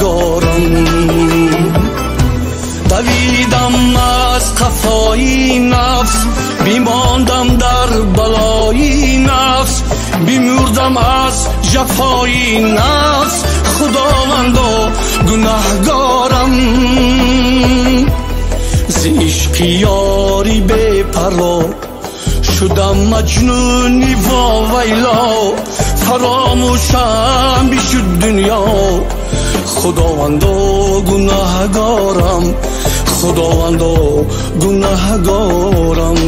гунаҳгорам. Давидам аз қафои нафс, бимондам дар балои нафс, бимурдам аз ҷафои нафс, Худовандо гунаҳгорам. Зи ишқи ёри бепарво шудам маҷнуни вовайло, фаромӯшам бишуд дунё, Худовандо гунаҳгорам, Худовандо гунаҳгорам.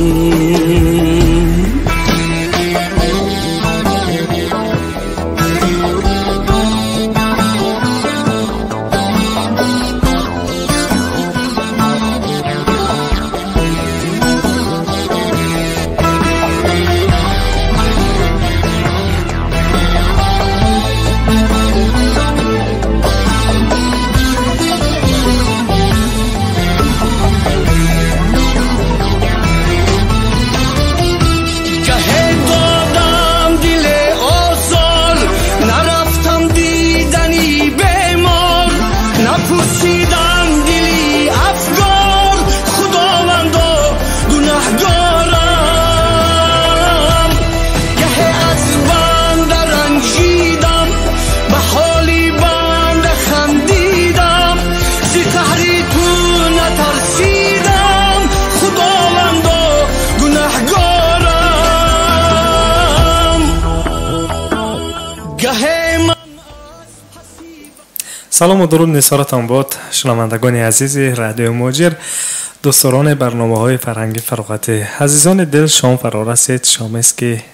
Салому дуруд нисоратон бод, шунавандагони азизи радиои Муҳоҷир, дӯстдорони барномаҳои фарҳанги фароғатӣ. Азизони дил, шом фаро расид. Шомест ки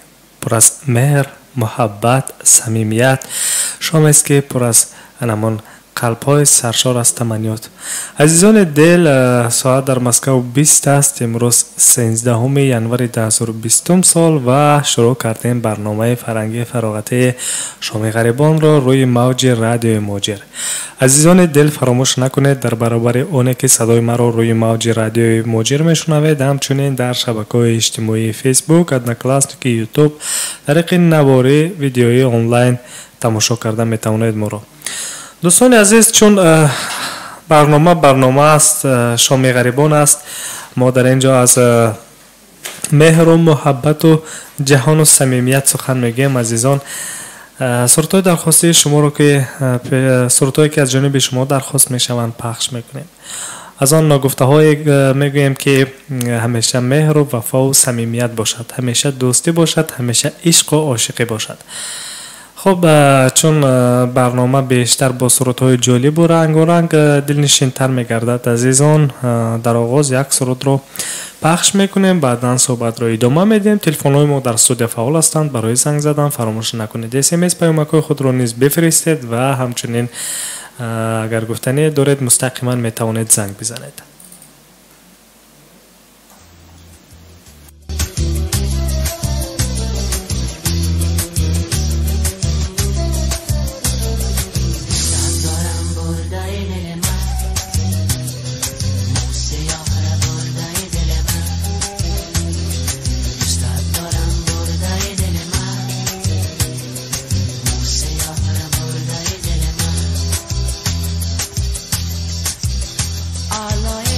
пур аз меҳр, муҳаббат, самимият, шомест ки пур аз анамон қалбҳои саршор аз таманниёт. Азизони дил, соат дар Москав 20 аст. Имрӯз 13 январи 2020 сол ва шурӯъ кардем барномаи фарҳангии фароғатии шоми ғарибонро рӯи мавҷи радиои Муҳоҷир. Азизони дил, фаромӯш накунед, дар баробари оне ки садои маро рӯи мавҷи радиои Муҳоҷир мешунавед, ҳамчунин дар шабакаҳои иҷтимоии Фейсбук, Одноклассники, Ютуб тариқи навори видеои онлайн тамошо карда метавонед моро. Дӯстони азиз, чун барнома аст, шоми ғарибон аст, мо дар ин ҷо аз меҳру муҳаббату ҷаҳону самимият сухан мегӯем. Азизон, сурудҳои дархостии шуморо ки сурудҳое ки аз ҷониби шумо дархост мешаванд пахш мекунем. Аз он ногуфтаҳое мегӯем ки ҳамеша меҳру вафову самимият бошад, ҳамеша дӯстӣ бошад, ҳамеша ишқу ошиқӣ бошад. Хуб, чун барнома бештар бо сурудҳои ҷолибу рангоранг дилнишинтар мегардад, азизон, дар оғоз як сурудро пахш мекунем, баъдан суҳбатро идома медиҳем. Телефонҳои мо дар студия фаъол ҳастанд, барои занг задан фаромӯш накунед. СМС паёмакҳои худро низ бифиристед ва ҳамчунин агар гуфтание доред мустақиман метавонед занг бизанед. I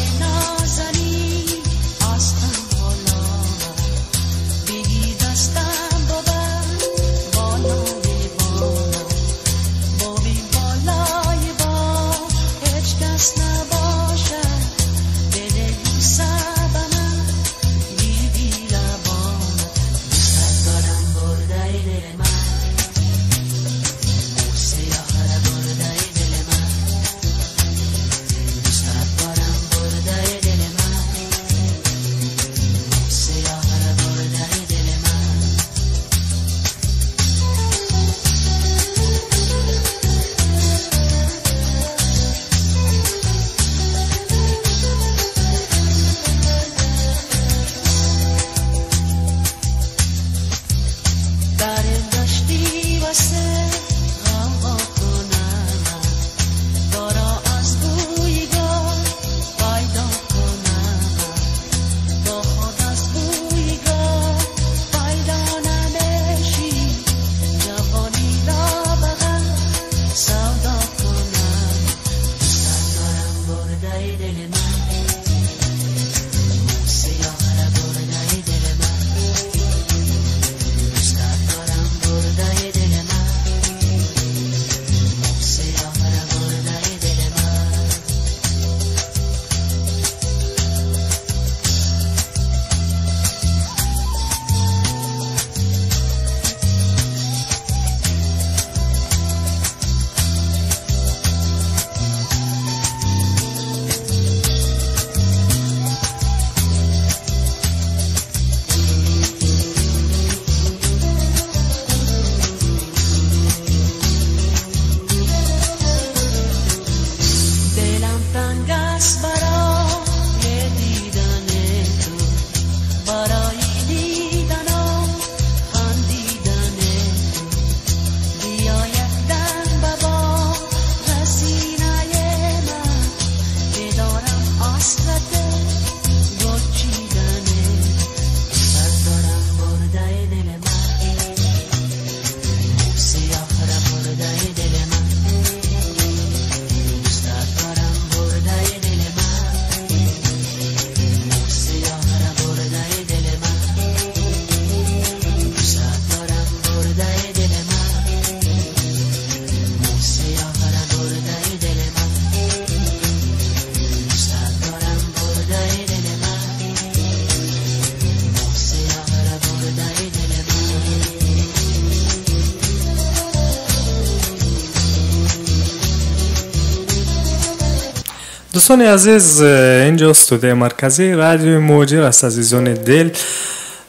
Дӯстони азиз, инҷо студияи марказии радиои Муҳоҷир аст. Азизони дил,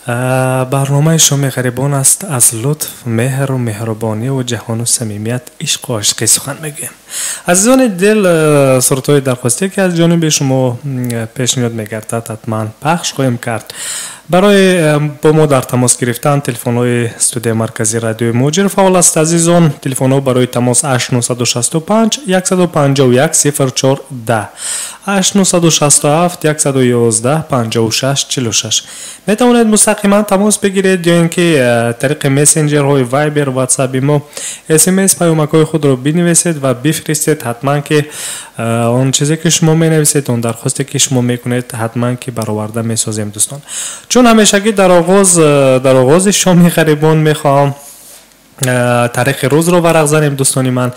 барномаи шоми ғарибон аст. Аз лутф, меҳру меҳрубониву ҷаҳону самимият, ишқу ошиқӣ сухан мегӯем. Азизони дил, сурудҳои дархостие, ки аз ҷониби шумо пешниҳод мегардад, ҳатман пахш хоҳем кард. Барои бо мо дар тамос гирифтан телефонҳои студияи марказии радиои Муҳоҷир фаъол аст. Азизон, телефонҳо барои тамос 8965 151 04 10, 8967 111 56 46. Метавонед мустақиман тамос бигиред ё ин ки тариқи мессенҷерҳои Вайбер, Ватсаби мо СМС паёмакҳои худро бинависед ва бифиристед. Ҳатман ки он чизе, ки шумо менависед, он дархосте, ки шумо мекунед, ҳатман ки бароварда месозем. Дӯстон, чун ҳамешагӣ дар оғози шоми ғарибон мехоҳам таърихи рӯзро варақ занем, дӯстони ман,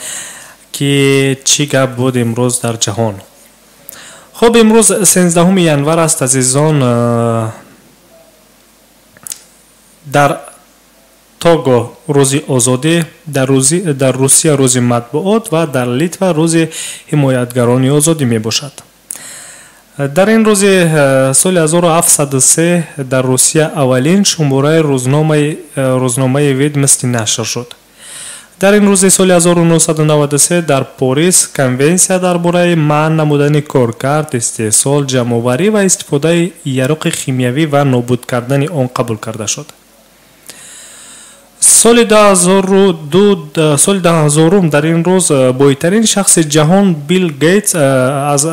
ки чӣ гап буд имрӯз дар ҷаҳон. Хуб, имрӯз 13 январ аст, азизон. Дар Того рӯзи озодӣ, дар Русия рӯзи матбуот ва дар Литва рӯзи ҳимоятгарони озодӣ мебошад. Дар ин рӯзи соли 1703 дар Русия аввалин шумораи рӯзномаи «Ведомости» нашр шуд. Дар ин рӯзи соли 1993 дар Порис конвенсия дар бораи манъ намудани коркард, истеҳсол, ҷамъоварӣ ва истифодаи яроқи химиявӣ ва нобуд кардани он қабул карда шуд. Соли 2002, соли 2000 дар ин рӯз бойтарин шахси ҷаҳон Билл Гейтс аз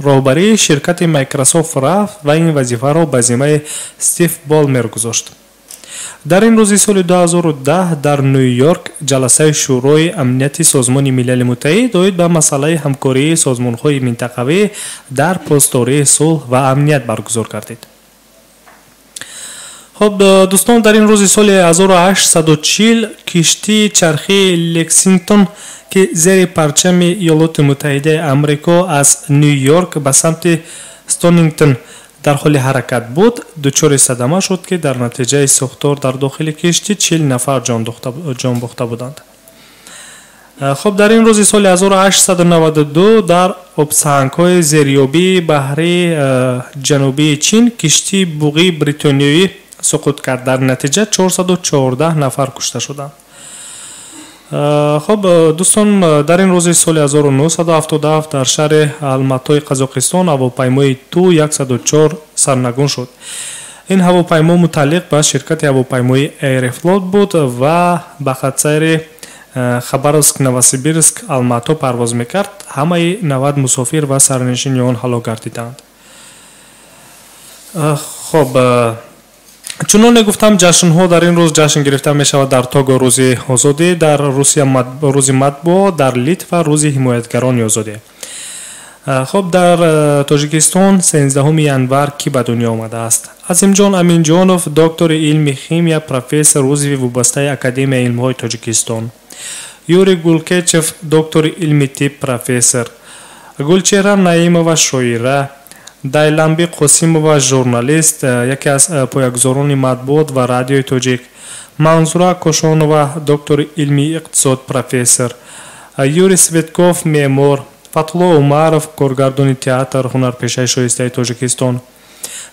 роҳбарии ширкати Майкрософт рафт ва ин вазифаро ба зиммаи Стив Болмер гузошт. Дар ин рӯзи соли 2010 дар Ню-Йорк ҷаласаи Шӯрои амнияти Созмони Милали Муттаҳид оид ба масъалаи ҳамкории созмонҳои минтақавӣ дар посдории сулҳ ва амният баргузор гардид. Хуб, дӯстон, дар ин рӯзи соли 1840 киштии чархии Лексингтон, ки зери парчами Иёлоти Муттаҳидаи Амрико аз Ню-Йорк ба самти Стонингтон дар ҳоли ҳаракат буд, дучори садама шуд, ки дар натиҷаи сӯхтор дар дохили киштӣ 40 нафар ҷон бохта буданд. Хуб, дар ин рӯзи соли 1892 дар обсангҳои зерёбии баҳри ҷанубии Чин киштии буғии бритониёӣ суқут кард. Дар натиҷа 414 нафар кушта шуданд. Хуб, дӯстон, дар ин рӯзи соли 1977 дар шаҳри Алматои Қазоқистон ҳавопаймои Ту 104 сарнагун шуд. Ин ҳавопаймо мутааллиқ ба ширкати ҳавопаймоии Аэрофлот буд ва ба хатсайри Хабаровск, Новосибирск, Алмато парвоз мекард. Ҳамаи 90 мусофир ва сарнишини он ҳалок гардиданд. Хуб, чуноне гуфтам, ҷашнҳо дар ин рӯз ҷашн гирифта мешавад: дар Того рӯзи озодӣ, дар Русия рӯзи матбуот, дар Литва рӯзи ҳимоятгарони озодӣ. Хуб, дар Тоҷикистон 13 январ кӣ ба дунё омадааст? Азимҷон Аминҷонов, доктори илми химия, профессор, узви вобастаи Академияи илмҳои Тоҷикистон. Юрий Гулкечев, доктори илми тиб, профессор. Гулчеҳра Наимова, шоира. Дайламби Қосимова, журналист, яке аз поягузорони матбуот ва радиои тоҷик. Манзура Кошонова, доктори илми иқтисод, профессор. Юрий Светков, меъмор. Фатҳулло Умаров, коргардони театр, ҳунарпешаи шоистаи Тоҷикистон.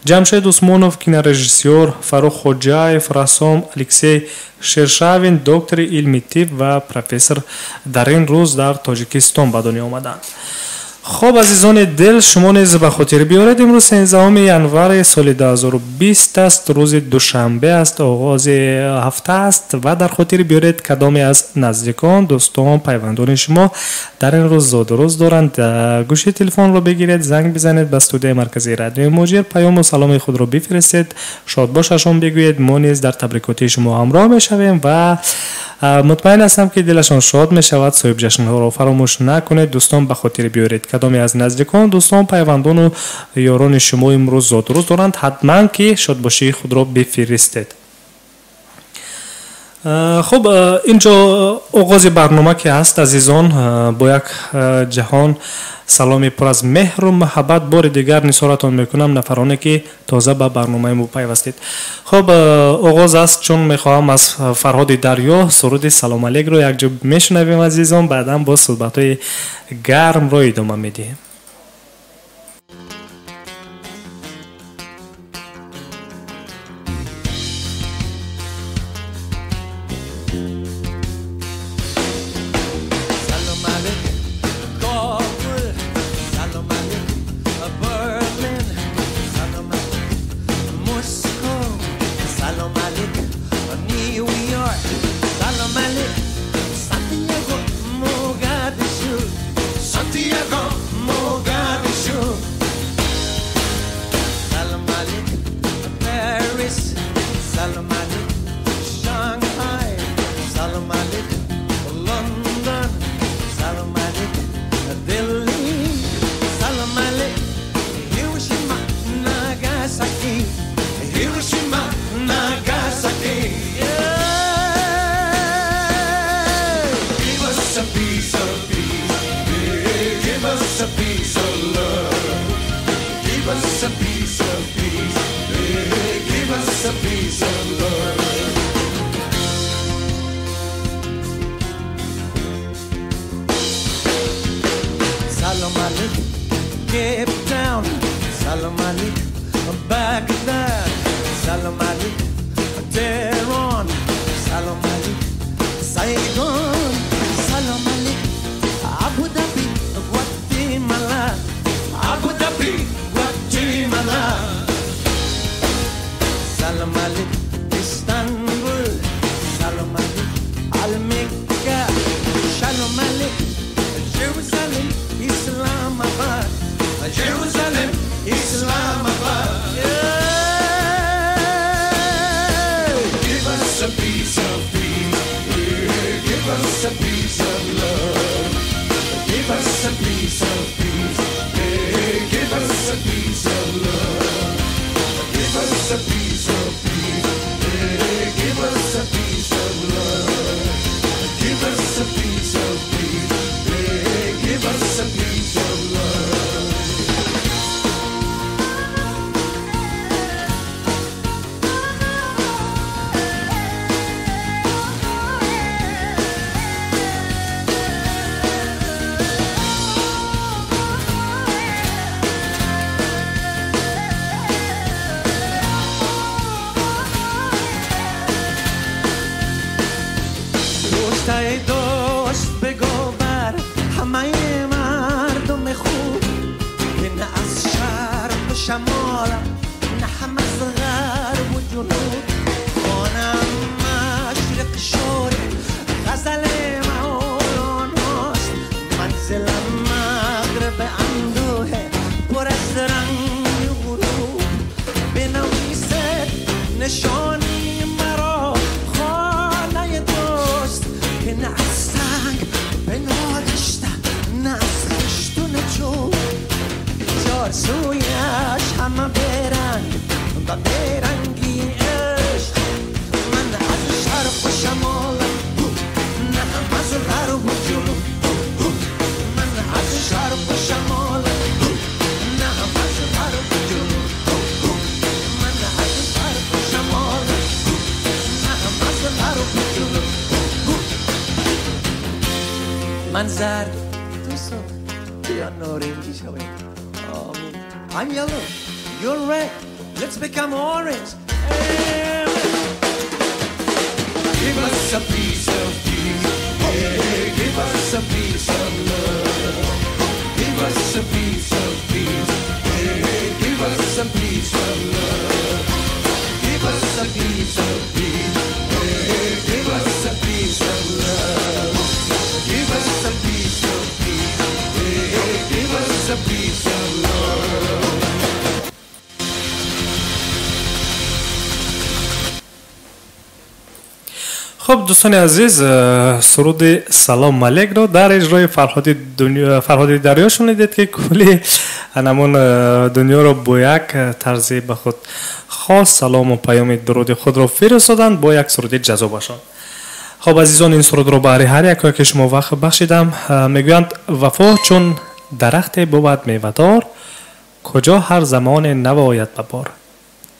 Ҷамшед Усмонов, кинорежиссёр. Фаррух Хоҷаев, рассом. Алексей Шершавин, доктори илми тиб ва профессор, дар ин рӯз дар Тоҷикистон ба дунё омаданд. Хуб, азизони дил, шумо низ ба хотир биёред, имрӯз 13 январи соли 2020 аст, рӯзи душанбе аст, оғози ҳафта аст, ва дар хотир биёред, кадоме аз наздикон, дӯстон, пайвандони шумо дар ин рӯз зодрӯз доранд. Гӯши телефонро бигиред, занг бизанед ба студияи марказии радиои Муҳоҷир, паёму саломи худро бифиристед, шодбошашон бигӯед. Мо низ дар табрикоти шумо ҳамроҳ мешавем ва мутмаин ҳастам, ки дилашон шод мешавад. Соҳибҷашнҳоро фаромӯш накунед, дӯстон, ба хотир биёред, кадоме аз наздикон, дӯстон, пайвандону ёрони шумо имрӯз зодрӯз доранд, ҳатман ки шодбошии худро бифиристед. Хуб, инҷо оғози барнома ки ҳаст, азизон, бо як ҷаҳон саломи пур аз меҳру муҳаббат бори дигар нисоратон мекунам, нафароне ки тоза ба барномаи мо пайвастед. Хуб, оғоз аст, чун мехоҳам аз Фарҳоди Дарё суруди «Салом алейкро» якҷо мешунавем, азизон, баъдан боз суҳбатҳои гармро идома медиҳем. Chicago, Mogadishu. Salam alaikum, Paris. Salam alaikum, Shanghai. Salam alaikum, London. Salam alaikum, Delhi. Salam alaikum, Hiroshima, Nagasaki. Hiroshima, Nagasaki. Yeah. Give us a piece of peace. Yeah, give us a piece of love. Give us a piece of peace. Yeah, give us a piece of love. Salam alaikum, Cape Town. Salam alaikum, Baghdad. Salam alaikum, Tehran. Salam alaikum, Saigon. Salam alaikum, Abu Dhabi, Guatemala. Abu Dhabi, Guatemala. Salam alaikum, Istanbul. Salam alaikum, Al-Mecca. Shalom alaikum, Jerusalem, Islamabad. Jerusalem, Islamabad. Yeah. Give us a piece of peace. Yeah, give us a piece of love. Give us a piece of peace. Yeah, give us a piece of love. Give us a piece of peace. Yeah, give us a piece of love. Give us a piece of peace. Yeah, give us a piece of love. دوستای دوست بگو بر همه مردم خوب که نه از شرق و شمال، نه هم از غرب و جنوب. خانم مشرق شور غزل مولاناست، منزلم مغرب اندوه پر از رنگ غروب. بنویسد نشانی مرا خانه دوست که نه از سنگ بنا گشته، نه از خشت و نه چوب. چار سویش همه برنگ و برنگی عشق. من از شرق و شمال، نه هم از غرب و جنوب. من از شرق و شمال، نه هم از غرب و جنوب. من از شرق و شمال، نه هم از غرب و جنوب. من زرد، تو سرخ، بیا نارنجی شویم. آمین. I'm yellow, you're red, let's become orange. Amen. Give us a piece of peace. Yeah, give us a piece of love. Give us a piece of peace. Yeah, give us a piece of love. Give us a piece of peace. Yeah, give us a piece of love. Give us a piece of peace. Yeah, give us a piece of love. خب دوستان عزیز، سرود سلام علیک رو در اجرای فرهاد دریا شنیدید که کلی همون دنیا رو با یک طرز به خود خاص سلام و پیام درود خود رو فرستادند با یک سرود جذابشان. خب عزیزان، این سرود رو برای هر یک که شما وقت بخشیدم. میگویند وفا چون درخت بود میوه‌دار، کجا هر زمان نواید به بار.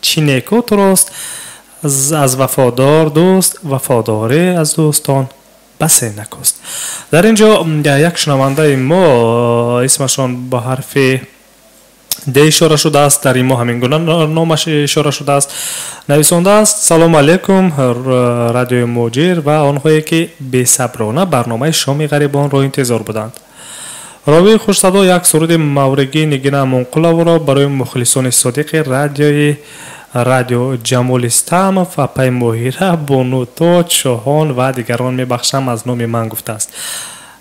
چی نیکو تو راست از وفادار دوست، وفاداری از دوستان بس نکست. در اینجا یک شنونده ما اسمشان با حرف د اشاره شده است، در این ما همین گونه نامش اشاره شده است، نویسنده است: سلام علیکم رادیوی مهاجر و آنهایی که بی‌صبرانه برنامه شام غریبان را انتظار بودند. راوی خوشصدا یک سرود مورگی نگین امانقلова را برای مخلصان صادق رادیو جمال استامов و پای ماهیره، بانو تاج، شاهان و دیگران میبخشم از نام من گفته است.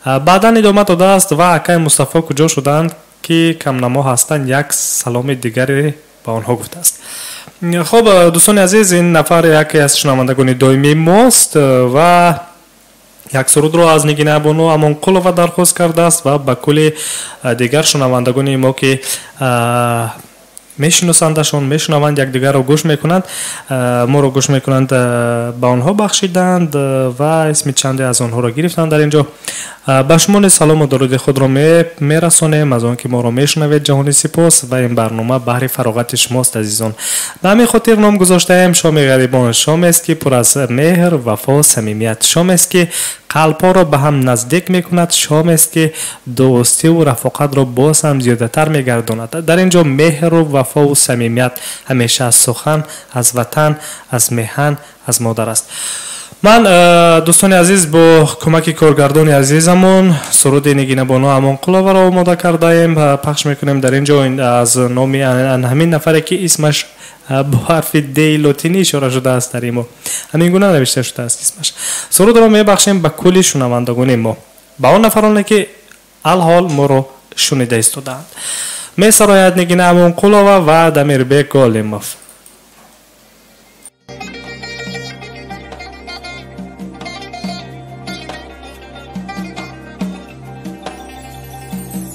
Баъдан идома додааст ва акай Мустафо куҷо шуданд ки камнамо ҳастанд, як саломи дигаре ба онҳо гуфтааст. Хуб, дӯстони азиз, ин нафар яке аз шунавандагони доимии мост ва як сурудро аз Нигина Бону Амонқулова дархост кардааст ва ба кулли дигар шунавандагони мо ки мешиносандашон, мешунаванд, якдигарро гӯш мекунанд, моро гӯш мекунанд, ба онҳо бахшиданд ва исми чанде аз онҳоро гирифтанд дар ин ҷо. Ба шумо низ салому дуруди худро мерасонем аз он ки моро мешунавед. Ҷаҳони сипос ва ин барнома баҳри фароғати шумост, азизон. Ба ҳамин хотир ном гузоштаем Шоми ғарибон. Шомест ки пур аз меҳр, вафо, самимият. Шомест ки қалбҳоро ба ҳам наздик мекунад. Шомест ки дӯстиву рафоқатро боз ҳам зиёдатар мегардонад. Дар ин ҷо меҳру вафову самимият ҳамеша аз сухан, аз ватан, аз меҳан, аз модар аст. Ман, дӯстони азиз, бо кӯмаки коргардони азизамон суруди Нигина Бону Амонқуловаро омода кардаем, пахш мекунем дар ин ҷо аз номи ҳамин нафаре ки исмаш бо ҳарфи Д лотинӣ ишора шудааст дар имо. Ҳамин гуна навишта шудааст исмаш. Сурудро мебахшем ба кулли шунавандагони мо, ба он нафароне ки алҳол моро шунида истодаанд. Месарояд Нигина Амонқулова ва Дамирбек Голимов.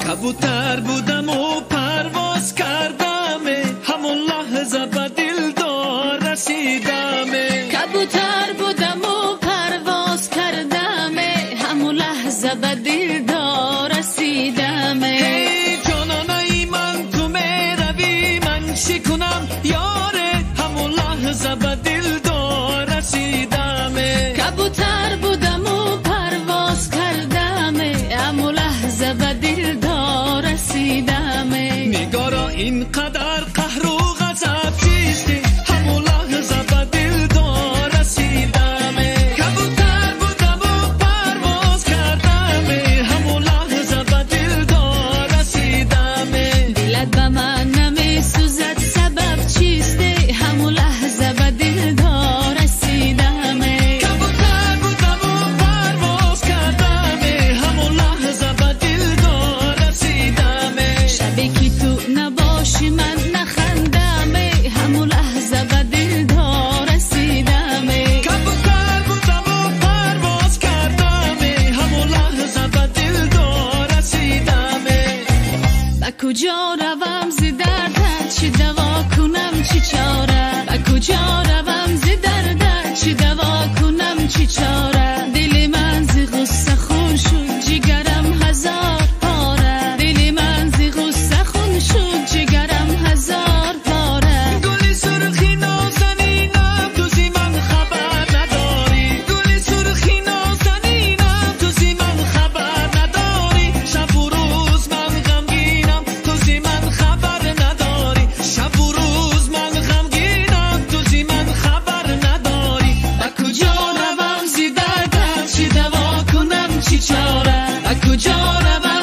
Кабутар будаму парвоз кардаме, ҳамон лаҳза ба дилдор расидаме. Кабутар будаму парвоз кардаме, ҳамон лаҳза ба дилдор расидаме. Эй ҷононаи ман, ту меравӣ, ман чӣ кунам ёре, ҳамон лаҳза ба дилдор расидаме. Кабутар будаму парвоз кардаме, ҳамон лаҳза ба дилдор расидаме. Нигоро, ин қадар қаҳру ғазаб чисти, ҳамон лаҳза ба дилдор расидаме. Кабутар будаму парвоз кардаме, ҳамон лаҳза ба дилдор расидаме. Дилат ба ман намесӯзад, сабаб чисте, ҳамон лаҳза ба дилдор расидаме. Кабутар будаму парвоз кардаме, ҳамон лаҳза ба дилдор расидаме. Шабе ки ту набошӣ, ман нахандаме, ҳамон лаҳза ба дилдор расидаме. Кабутар будаму парвоз кардаме, ҳамон лаҳза ба дилдор расидаме. Ба куҷо равам зи дардат, чӣ даво кунам, чӣ чора? Ба куҷо равам зи дардат, чӣ даво кунам, чӣ чора? Дили ман зи ғусса хун шуд, ҷигарам ҳазор пора. Дили ман зи ғусса хун шуд, ҷигарам ҳазор пора. Гули сурхи нозанинам, ту зи ман хабар надорӣ. Гули сурхи нозанинам, ту зи ман хабар надорӣ. Шабу рӯз ман ғамгинам, ту зи ман хабар надорӣ. Шабу рӯз ман ғамгинам, ту зи ман хабар надорӣ. Ба куҷо равам зи дардат, чӣ даво кунам, чӣ чора? Ба куҷо равам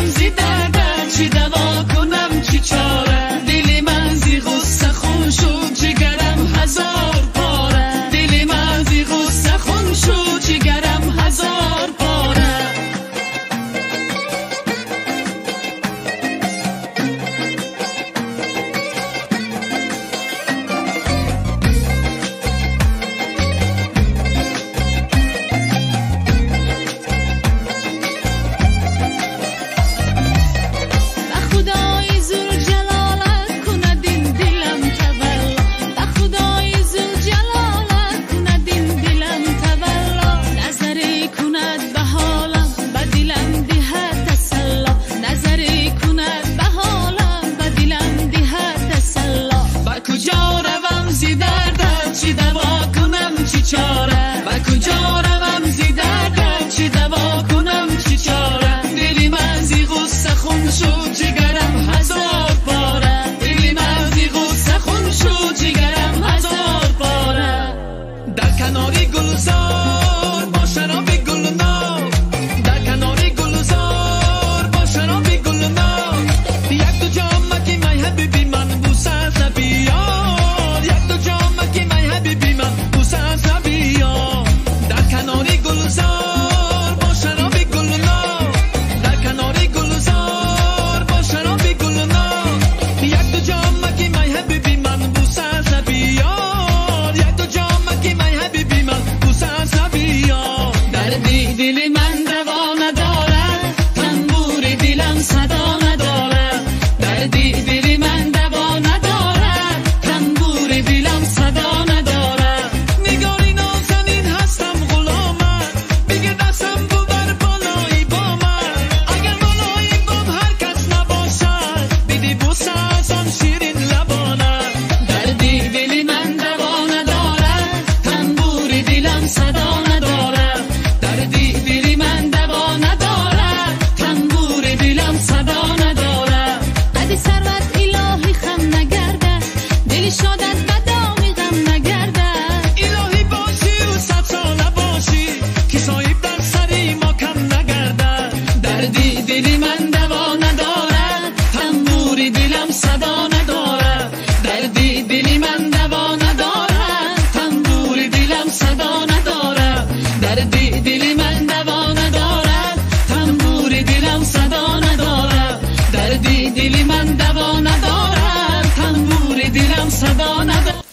صدا ندارد.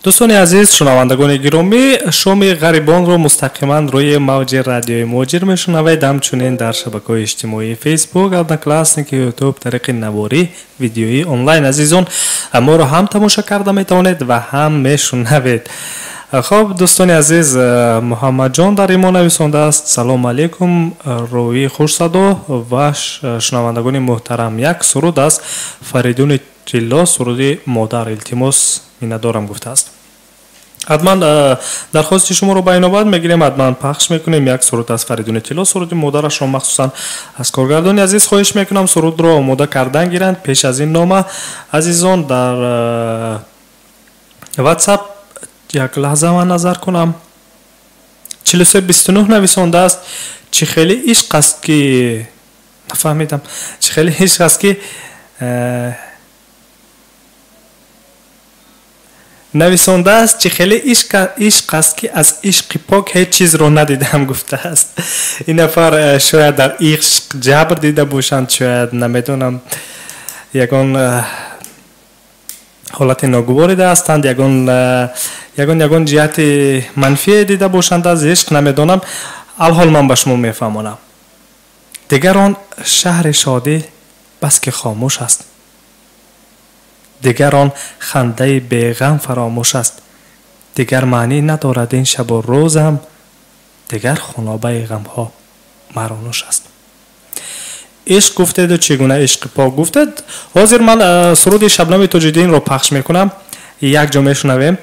Дӯстони азиз, шунавандагони гиромӣ, шоми ғарибонро мустақиман рӯи мавҷи радиои Муҳоҷир мешунавед, ҳамчунин дар шабакаҳои иҷтимоии Фейсбук, Одноклассники, Ютуб тариқи наворӣ, видеоӣ онлайн. Азизон, моро ҳам тамошо карда метавонед ва ҳам мешунавед. Хоб, дӯстони азиз, Муҳаммадҷон дар имо нависондааст: салом алейкум, рӯи хушсадо ва шунавандагони муҳтарам. Як суруд аз Фаридуни Тилло, суруди модар, илтимос миннатдорам, гуфтааст. Ҳатман дархости шуморо ба инобат мегирем, ҳатман пахш мекунем як суруд аз Фаридуни Тилло, суруди модарашро. Махсусан аз коргардони азиз хоҳиш мекунам сурудро омода кардан гиранд. Пеш аз ин нома, азизон, дар WhatsApp як лаҳза ман назар кунам. 4329 нависондааст: чӣ хеле ишқ аст ки нафаҳмидам, чӣ хеле ишқ аст ки нависондааст, чӣ хеле ишқ аст ки аз ишқи пок ҳеҷ чизро надидам, гуфтааст. Ин нафар шояд дар ишқ ҷабр дида бошанд, шояд намедонам, ягон ҳолати ногуворе ҳастанд, ягон ҷиҳати манфие дида бошанд аз ишқ, намедонам. Алҳол ман ба шумо мефаҳмонам. Дигар он шаҳри шодӣ бас ки хомӯш аст, дигар он хандаи беғам фаромӯш аст, дигар маънӣ надорад ин шабу рӯзам, дигар хунобаи ғамҳо маро нӯш аст. Ишқ гуфтеду чӣ гуна ишқи пок гуфтед. Ҳозир ман суруди Шабнами Тоҷиддинро пахш мекунам, якҷо мешунавем,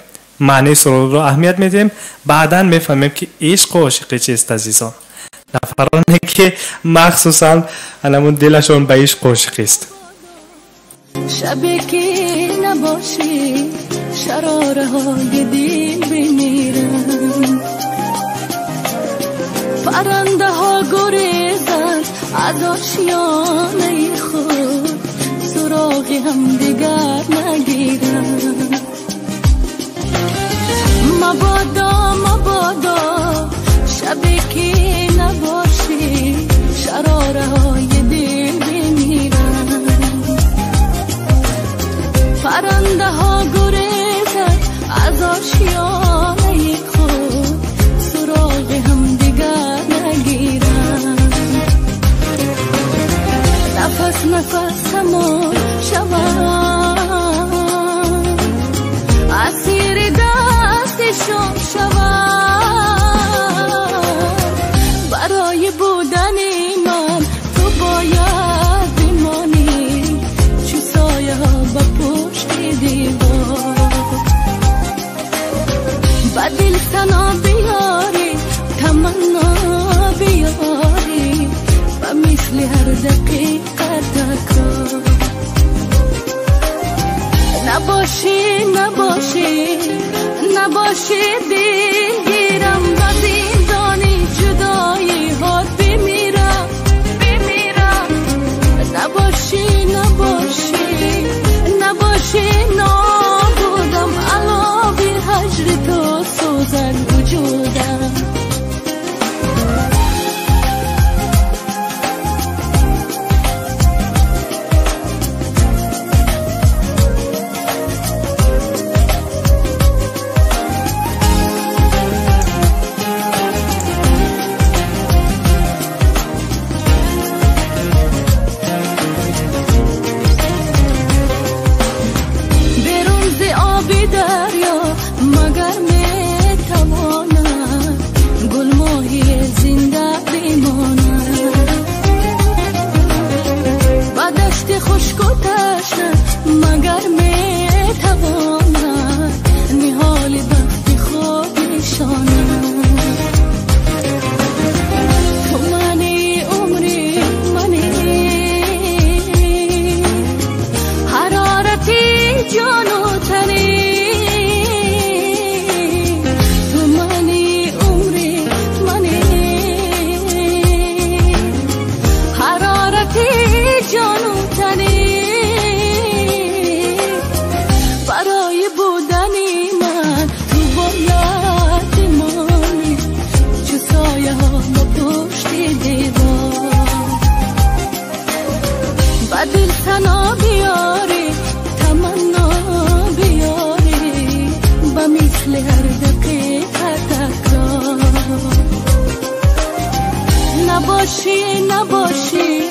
маънии сурудро аҳамият медиҳем, баъдан мефаҳмем ки ишқу ошиқӣ чист. Азизон, нафароне ки махсусан анамун дилашон ба ишқу ошиқист. شبی که نباشی شراره های دل بمیرم، پرنده ها گریزند از آشیانه خود، سراغ هم دیگر نگیرم. مبادا مبادا شبی که نباشی شراره های دل بمیرم، پرنده ها گریزد از آشیانه خود، سراغ هم دیگر نگیرم. نفس نفس همان شوم، اسیر دستشان شوم، برای بودن من تو باید بمانی چو سایه ها به پشت دیوار. به دل سنا بیاری تمنا بیاری، به مثل هر دقیقه تکرار. نباشی نباشی نباشی دلگیرم، به زندانی جدایی ها بمیرم بمیرم. نباشی نباشی نباشی نابودم، علاوه هجر تو سوزن وجودم. دل تنا بیاری، تمنا بیاری. نباشی نباشی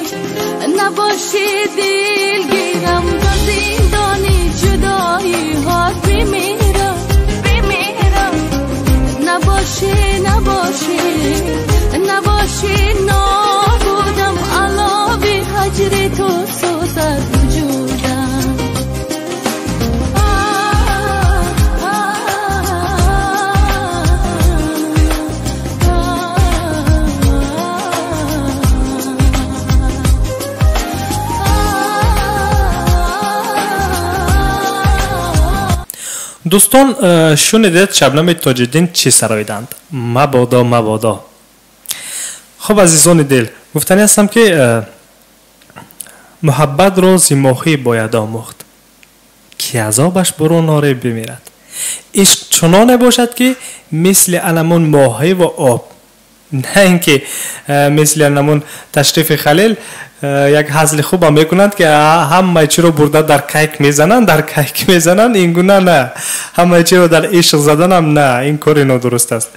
نباشی دلگیرم در زندانی جدایی ها بمیرم بمیرم نباشی نباشی نباشی نابودم علاوه هجر تو سوزد وجودم Дӯстон, шунидед Шабнами Тоҷиддин чӣ сароиданд? Мабодо, мабодо. Хуб, азизони дил, гуфтанӣ ҳастам ки муҳаббатро зи моҳӣ бояд омӯхт, ки азобаш бурун оре бимирад. Ишқ чуноне бошад ки мисли анамун моҳӣ ва об, на ин ки мисли анамун ташрифи Халил як ҳазли хубам мекунанд ки ҳамаи чиро бурда дар кайк мезананд, дар кайк мезананд, ин гуна на. Ҳамаи чиро дар ишқ заданам на, ин кори нодуруст аст.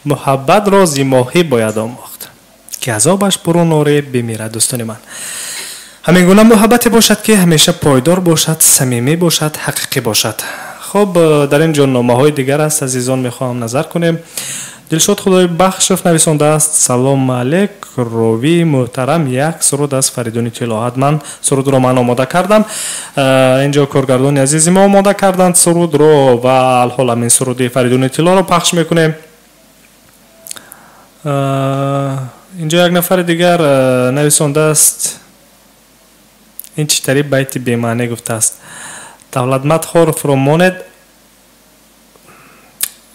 Муҳаббатро зи моҳӣ бояд омӯхт, ки азобаш бурун оре бимирад. Дӯстони ман, ҳамин гуна муҳаббате бошад ки ҳамеша пойдор бошад, самимӣ бошад, ҳақиқӣ бошад. Хуб, дар ин ҷо номаҳои дигар аст, азизон, мехоҳам назар кунем. Дилшод Худойбахшов нависондааст: салом алейк, ровии муҳтарам, як суруд аз Фаридуни Тилло. Ҳатман сурудро ман омода кардам. Инҷо коргардони азизи мо омода карданд сурудро ва алҳол ҳамин суруди Фаридуни Тиллоро пахш мекунем. Инҷо як нафари дигар нависондааст, ин чӣ тари байти бемаъне гуфтааст. Давлатмад Хоровро монед.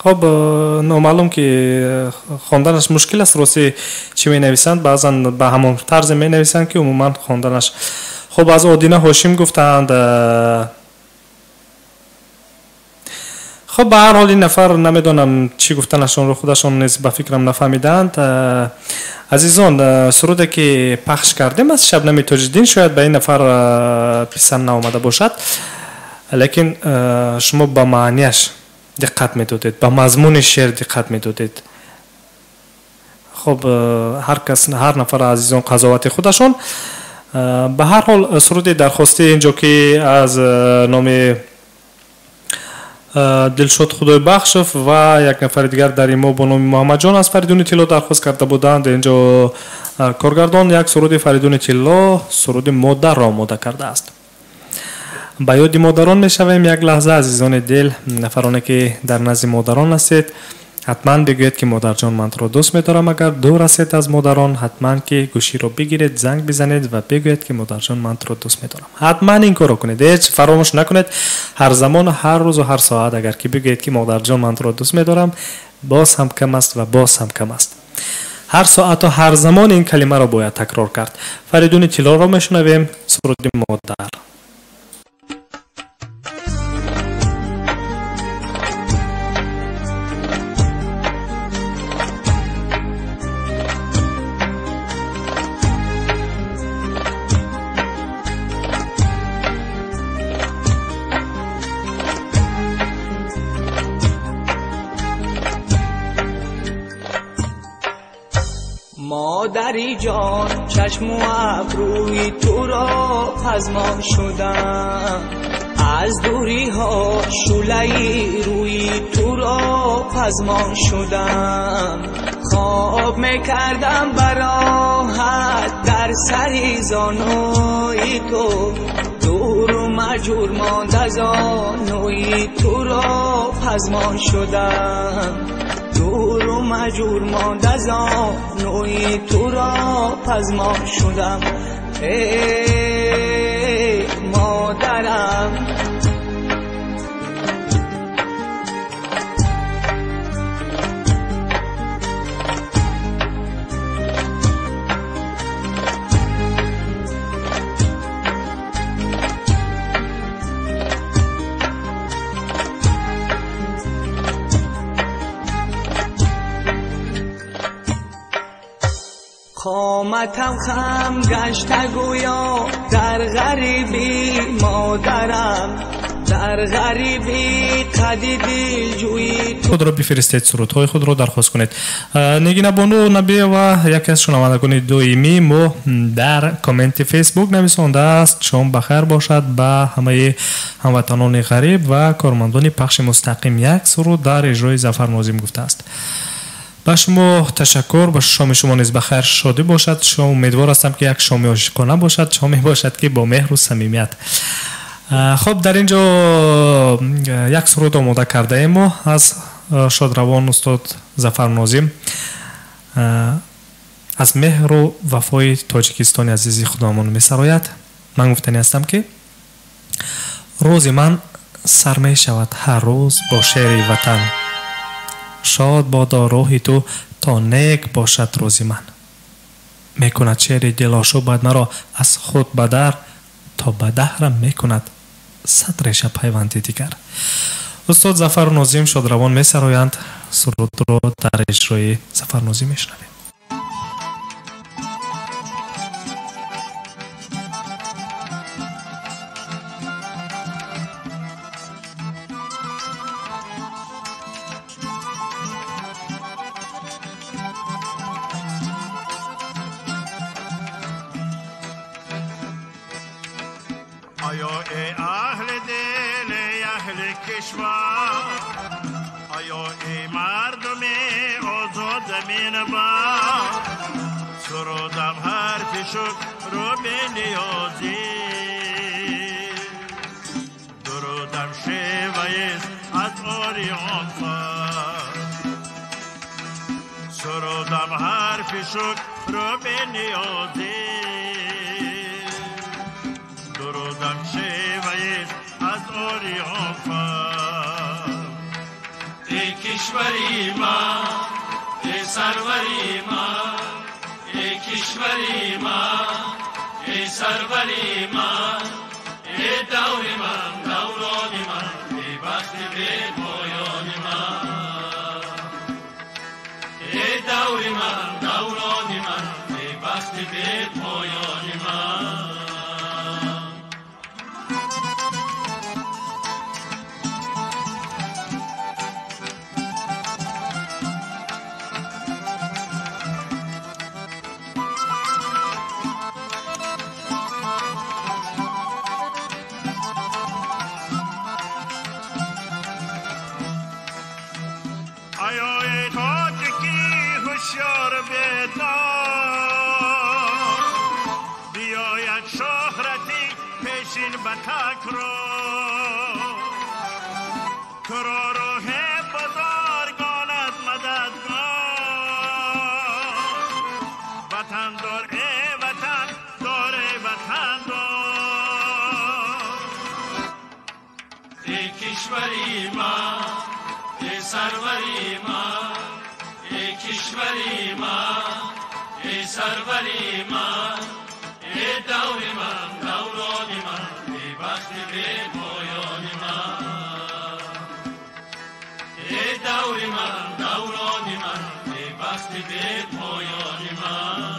Хоб, номаълум ки хонданаш мушкил аст, рости чӣ менависанд, баъзан ба ҳамон тарзе менависанд ки умуман хонданаш. Хоб, аз Одина Ҳошим гуфтаанд. Хоб, ба ҳар ҳол ин нафар намедонам чӣ гуфтанашонро худашон низ ба фикрам нафаҳмидаанд. Азизон, суруде ки пахш кардем аз Шабнами Тоҷиддин шояд ба ин нафар писанд наомада бошад, лекин шумо ба маънияш диққат медодед, ба мазмуни шеър диққат медодед. Хоб, ҳар кас, ҳар нафар азизон қазовати худашон. Ба ҳар ҳол суруди дархостӣ инҷо ки аз номи Дилшод Худойбахшов ва як нафари дигар дар имо бо номи Муҳаммадҷон аз Фаридуни Тилло дархост карда буданд. Инҷо коргардон як суруди Фаридуни Тилло, суруди модарро омода кардааст. Ба ёди модарон мешавем як лаҳза, азизони дил, нафароне ки дар назди модарон ҳастед, ҳатман бигӯед ки модарҷон, ман туро дӯст медорам. Агар дур ҳастед аз модарон, ҳатман ки гӯширо бигиред, занг бизанед ва бигӯед ки модарҷон, ман туро дӯст медорам. Ҳатман ин корро кунед, ҳеҷ фаромӯш накунед. Ҳар замон, ҳар рӯзу ҳар соат агар ки бигӯед ки модарҷон, ман туро дӯст медорам, боз ҳам кам аст ва боз ҳам кам аст. Ҳар соату ҳар замон ин калимаро бояд такрор кард. Фаридуни Тиллоро мешунавем, суруди модар. مادری جان، چشم و ابروی تو را پزمان شدم، از دوری ها شعله روی تو را پزمان شدم. خواب میکردم براحت در سری زانوی تو، دور و مجور ماند از زانوی تو را پزمان شدم، دور و مجور ماند از زانوی تو را پزمان شدم. ای مادرم، قامتم خم گشته گویا در غریبی مادرم، در غریبی قدی دلجویی худро бифиристед, сурудҳои худро дархост кунед. Нигина бону Набиева, яке аз шунавандагони доимии мо, дар комменти Фейсбук нависондааст: шом бахайр бошад ба ҳамаи ҳамватанони ғариб ва кормандони пахши мустақим, як суруд дар иҷрои Зафар Нозим гуфтааст. Ба шумо ташаккур, ба шоми шумо низ бахайр, шодӣ бошад. Шом умедвор ҳастам, ки як шоми ошиқона бошад, шоме бошад, ки бо меҳру самимият. Хуб, дар ин ҷо як суруд омода кардаем мо аз шодравон устод Зафар Нозим, аз меҳру вафои Тоҷикистони азизи худамон месарояд. Ман гуфтанӣ ҳастам, ки рӯзи ман сар мешавад ҳар рӯз бо шеъри ватан, шод бодо рӯҳи ту то нек бошад рӯзи ман. Мекунад шеъри дилошӯбад маро аз худ ба дар, то ба даҳрам мекунад сад реша пайванди дигар. Устод Зафар Нозим шодравон месароянд. Сурудро дар иҷрои Зафар Нозим мешунавем. آیا ای اهل دل، ای اهل کشور، آیا ای مردم آزاد زمین با سرودم حرف شکر رو به نیازی، درودم شیوه از آریان فر، سرودم حرف شکر رو به نیازی، درودم شیوه از آریان فر. ای کشوری ما، ای سروری ما، ای کشوری ما، ای سروری ما، ای دور من دوران من، ای بخت بی پایان من، ای دور من دوران من، ای بخت بی پایان من. آیا ای تاجکی هوشیار بیدار، بیاید شهرتی پیشین به تکرار، تو را روح بزرگانت مددگار، وطن دار ای وطن دار ای وطن دار. ای کشوری ما، ای سروری ما، ای کشوری ما، ای سروری ما، ای دور من دوران من، ای بخت بی پایان من، ای دور من دوران من، ای بخت بی پایان من.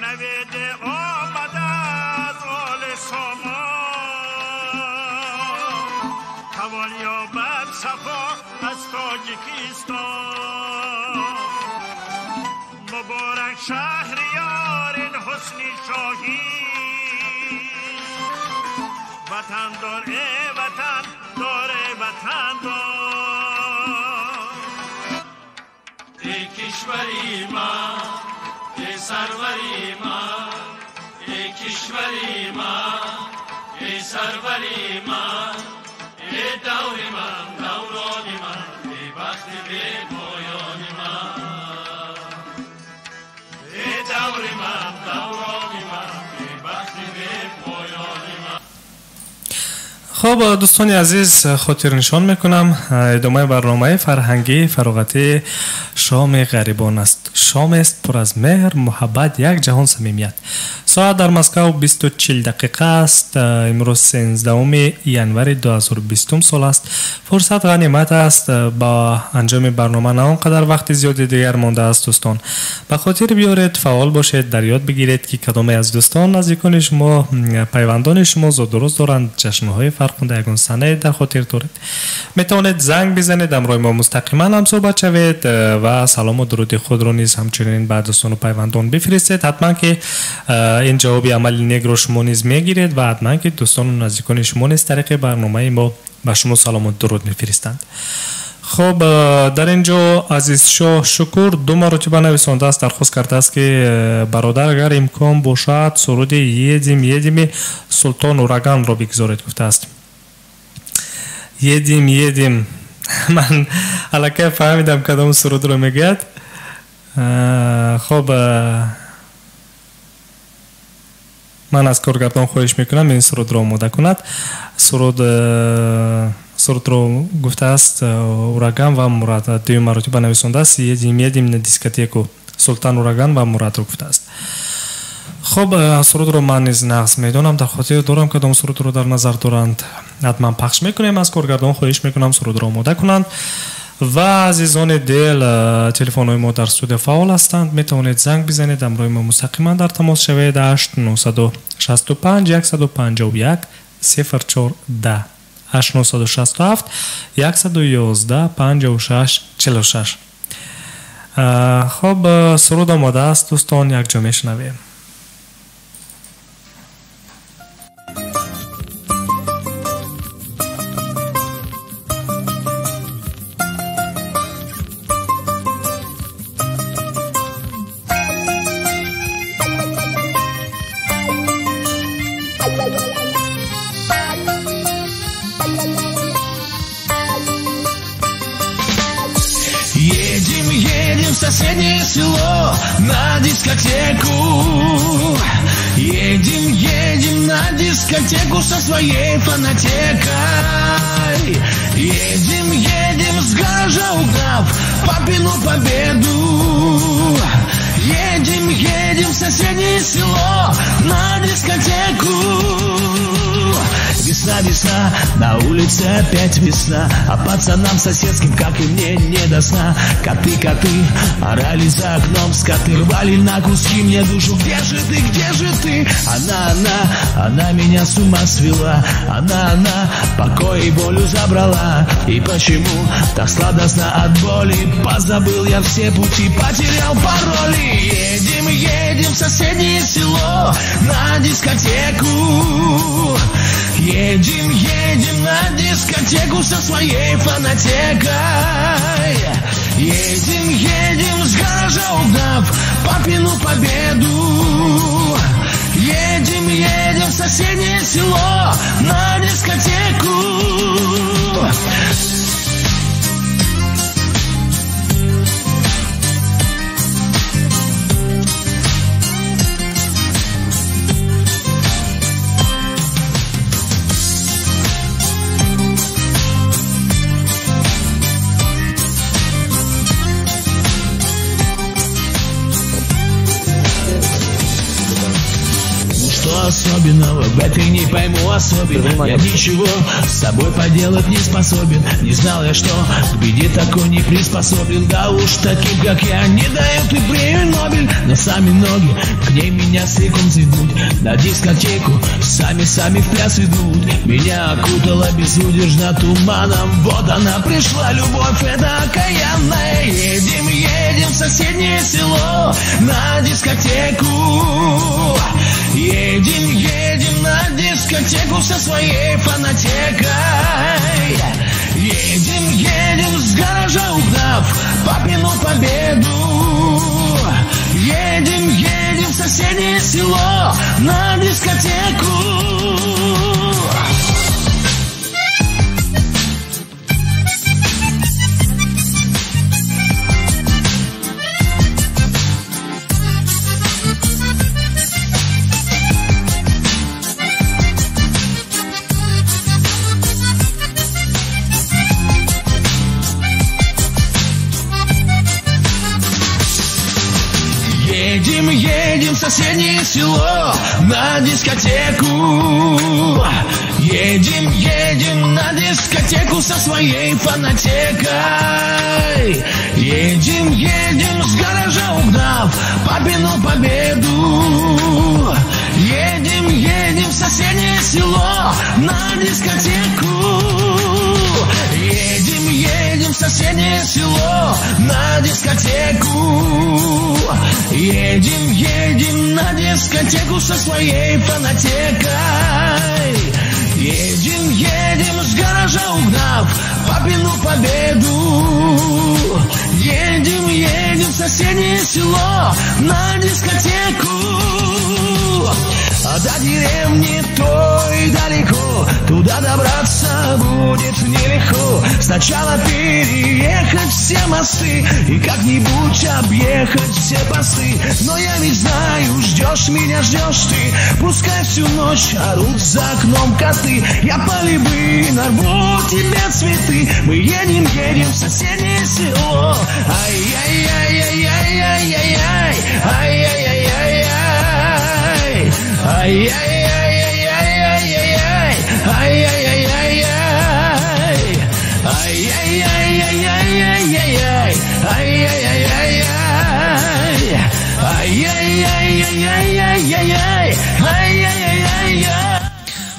نوید آمده از آل سامان، توان یابد صفا از تاجیکستان، مبارک شهریار این حسن شاهی، وطن دار ای وطن دار ای وطن دار. ای کشوری ما، ای سروری ما، ای کشوری ما، ای سروری ما، ای دور من دوران من، ای بخت بی پایان من، ای دور من دوران من، ای بخت بی پایان من. خب دوستان عزیز، خاطر نشان میکنم ادامه برنامه فرهنگی فراغتی Шоми ғарибон аст. Шомест пур аз меҳр, муҳаббат, як ҷаҳон самимият. Соат дар Москав 20:40 дақиқа аст. Имрӯз 13 январи 2020 сол аст. Фурсат ғанимат аст. Ба анҷоми барнома на он қадар вақти зиёди дигар мондааст, дӯстон. Ба хотир биёред, фаъол бошед, дар ёд бигиред, ки кадоме аз дӯстон, наздикони шумо, пайвандони шумо зодурӯз доранд, ҷашнҳои фархунда, ягон санае дар хотир доред. Метавонед занг бизанед, ҳамроҳи мо мустақиман ҳамсӯҳбат шавед ва салому дуруди худро низ ҳамчунин ба дӯстону пайвандон бифиристед. Ҳатман ки ин ҷавоби амали некро шумо низ мегиред ва ҳатман ки дӯстону наздикони шумо низ тариқи барномаи мо ба шумо салому дуруд мефиристанд. Хуб, дар ин ҷо Азизшоҳ Шукур ду маротиба нависондааст, дархост кардааст, ки бародар, агар имкон бошад, суруди «Едем, едем»-и Султон Ураганро бигзоред, гуфтааст. «Едем, едем». Ман аллакай фаҳмидам, кадом сурудро мегӯяд. Хуб, ман аз коргардон хоҳиш мекунам, ин сурудро омода кунад. Сурудро гуфтааст Ураган ва Мурад. Дуюм маротиба нависондааст «Едем, едем на дискотеку». Султан Ураган ва Мурадро гуфтааст. Хуб, сурудро ман низ нағз медонам, дар хотир дорам, кадом сурудро дар назар доранд. Ҳатман пахш мекунем. Аз коргардон хоҳиш мекунам, сурудро омода кунанд. Ва азизони дил, телефонҳои мо дар студия фаъол ҳастанд. Метавонед занг бизанед, ҳамроҳи мо мустақиман дар тамос шавед. 8 965 151 04 10, 8 967 111 56 46. Хуб, суруд омода аст, дӯстон, якҷо мешунавем. Едем, едем в соседнее село на дискотеку. Едем, едем на дискотеку со своей фонотекой. Едем, едем с гаража угнав папину победу. Едем, едем в соседнее село на дискотеку. Весна, весна, на улице опять весна, а пацанам соседским, как и мне, не до сна. Коты, коты, орали за окном, скоты рвали на куски мне душу. Где же ты, где же ты? Она, она, она меня с ума свела. Она, она, покой и волю забрала. И почему так сладостно от боли? Позабыл я все пути, потерял пароли. Едем, едем в соседнее село на дискотеку. Едем, едем на дискотеку со своей фонотекой. Едем, едем с гаража угнав папину победу. Едем, едем в соседнее село на дискотеку. Особенного в этой не пойму особенно. Я ничего с собой поделать не способен. Не знал я, что к беде такой не приспособлен. Да уж таким, как я, не дают и премию Нобель. Но сами ноги к ней меня слишком зовут. На дискотеку сами-сами в пляс идут. Меня окутала безудержно туманом. Вот она пришла, любовь эта окаянная. Едем, едем в соседнее село на дискотеку. Едем, едем на дискотеку со своей фонотекой. Едем, едем с гаража угнав папину победу. Едем, едем в соседнее село на дискотеку. Едем в соседнее село на дискотеку. Едем, едем на дискотеку со своей фонотекой. Едем, едем с гаража угнав папину победу. Едем, едем в соседнее село на дискотеку. Едем, едем в соседнее село на дискотеку. Едем, едем на дискотеку со своей фонотекой. Едем, едем с гаража угнав папину победу. Едем, едем в соседнее село на дискотеку. А до деревни той далеко, туда добраться будет нелегко. Сначала переехать все мосты и как-нибудь объехать все посты. Но я ведь знаю, ждешь меня, ждешь ты. Пускай всю ночь орут за окном коты. Я полюбы нарву тебе цветы. Мы едем, едем в соседнее село. Ай-яй-яй-яй-яй-яй-яй, ай-яй-яй-яй-яй. Ай-яй-яй-яй-яй-яй-яй, ай-яй-яй-яй-яй, ай-яй-яй-яй-яй-яй, ай-яй-яй-яй-яй, ай-яй-яй-яй-яй-яй, ай-яй-яй-яй.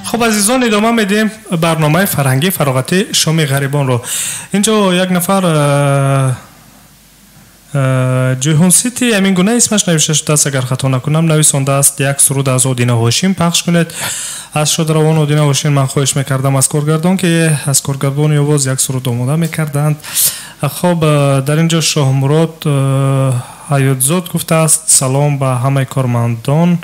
Хуб, азизон, идома медиҳем барномаи фарҳангии фароғатии шоми ғарибонро. Инҷо як нафар Ҷуҳун Сити, ҳамин гуна исмаш навишта шудааст, агар хато накунам, нависондааст: як суруд аз Одина Ҳошим пахш кунед. Аз шодравон Одина Ҳошим ман хоҳиш мекардам аз коргардон, ки аз коргардони овоз як суруд омода мекарданд. Хоб, дар ин ҷо Шоҳмурод Ҳаётзод гуфтааст: салом ба ҳамаи кормандон,